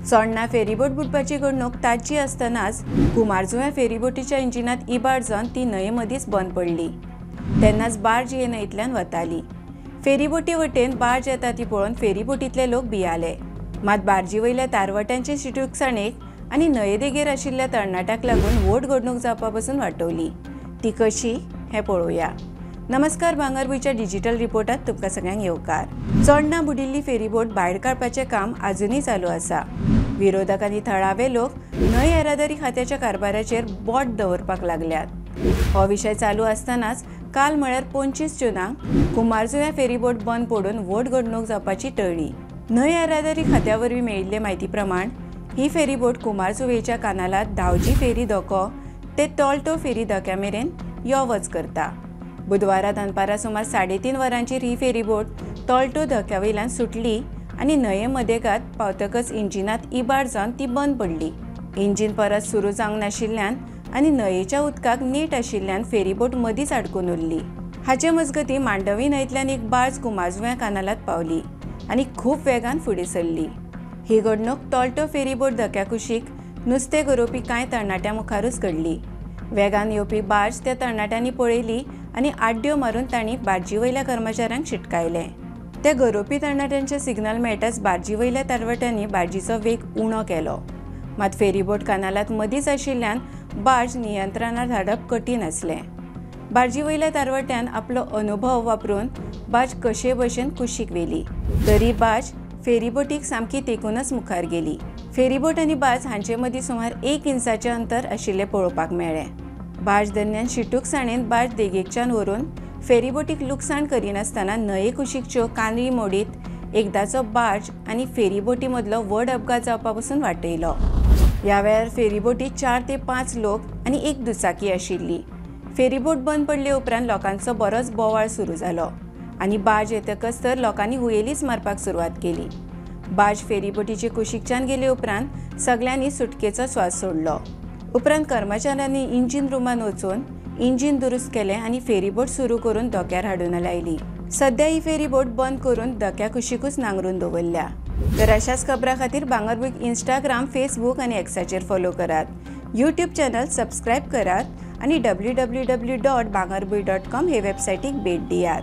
चोडणा फेरीबोट बुडपाची घडणूक ताजी आसतनाच कुमारजुव्यां फेरीबोटीच्या इंजिनात इबाड जावन ती न्हंये मदींच बंद पडली. तेन्नाच बार्ज हे न्हंयेंतल्यान वताली. फेरीबोटी वटेन बार्ज येता ती पळोवन फेरीबोटींतले लोक भियाले. मात बार्जी वयल्या तारवट्यांचे शिटूकसाणेक आनी न्हंये देगेर आशिल्ल्या तरणाट्याक लागून व्हड घडणूक जावपा पसून वाटवली. ती कशी हें पळोवया. नमस्कार, भांगरभूंयच्या डिजिटल रिपोर्टात तुमकां सगळ्यांक येवकार. चोडणा बुडिल्ली फेरीबोट भायर काडपाचें काम आजुनूय चालू आसा. विरोधक आनी थळावे लोक न्हंय येरादारी खात्याच्या कारभाराचेर बोट दवरपाक लागल्यात. हो विशय चालू आसतनाच काल म्हळ्यार 25 जूनाक कुमारजुव्यां फेरीबोट बंद पडून व्हड घडणूक जावपाची टळ्ळी. न्हंय येरादारी खात्या वरवीं मेळिल्ले म्हायती प्रमाण ही फेरीबोट कुमारजुवेच्या कानालात धावजी फेरी धको ते तोल्टो फेरी धक्या मेरेन यो वच करता. बुधवारा दनपारा सुमार 3:30 वरांचेर ही फेरीबोट तोल्टो धक्या वयल्यान सुटली आनी न्हंये मदेगात पावतकच इंजिनात इबाड जावन ती बंद पडली. इंजीन परत सुरू जावंक नाशिल्ल्यान आनी न्हंयेच्या उदकाक नेट आशिल्ल्यान फेरीबोट मदींच आडकून उरली. हाचे मजगतीं मांडवी न्हंयेंतल्यान एक बार्ज कुमारजुव्यां कानालात पावली आनी खूब वेगान फुडें सरली. ही घडणूक तोल्टो फेरीबोट धक्या कुशीक नुस्तें गरोवपी कांय तरणाट्यां मुखारूच घडली. वेगान येवपी बार्ज त्या तरणाट्यांनी पळयली आनी आड्ड्यो मारून तांणी बार्जी वयल्या कर्मचाऱ्यांक शिटकायलें. त्या गरोवपी तरणाट्यांचें सिग्नल मेळटाच बार्जी वयल्या तरवट्यांनी बार्जीचो वेग उणो केलो. मात फेरीबोट कानालात मदींच आशिल्ल्यान बार्ज नियंत्रणांत हाडप कठीण आसलें. बार्जी वयल्या तारवट्यान आपलो अनुभव वापरून बार्ज कशे भशेन कुशीक व्हेली. तरी बार्ज फेरीबोटीक सामकी तेकूनच मुखार गेली. फेरीबोट आनी बार्ज हांचे मदीं सुमार 1 इंचाचें अंतर आशिल्लें पळोवपाक मेळ्ळें. बार्ज दरम्यान शिटूकसाणेन बार्ज देगेकच्यान व्हरून फेरीबोटीक लुकसाण करिनासतना न्हंये कुशीकच्यो कानरी मोडीत एकदाचो बार्ज आनी फेरीबोटी मदलो व्हड अपघात जावपा पसून वाटयलो. ह्या वेळार फेरीबोटीत 4 ते 5 लोक आनी एक दुचाकी आशिल्ली. फेरीबोट बंद पडले उपरांत लोकांचो बरोच बोवाळ सुरू जालो आनी बार्ज येतकच तर लोकांनी हुयेलीच मारपाक सुरवात केली. बार्ज फेरीबोटीचे कुशीकच्यान गेले उपरांत सगळ्यांनी सुटकेचो स्वास सोडलो. उपरांत कर्मचाऱ्यांनी इंजीन रुमांत वचून इंजीन दुरुस्त केलें आनी फेरीबोट सुरू करून धक्यार हाडून लायली. सध्या ही फेरीबोट बंद करून धक्या कुशीकूच नांगरून दवरल्या. तर अशाच खबरां खातीर भांगरभूंयक इंस्टाग्राम, फेसबूक आनी एक्साचेर फॉलो करात. यूट्यूब चॅनल सबस्क्रायब करात आनी www.bangarbhuy.com हे वेबसायटीक भेट दियात.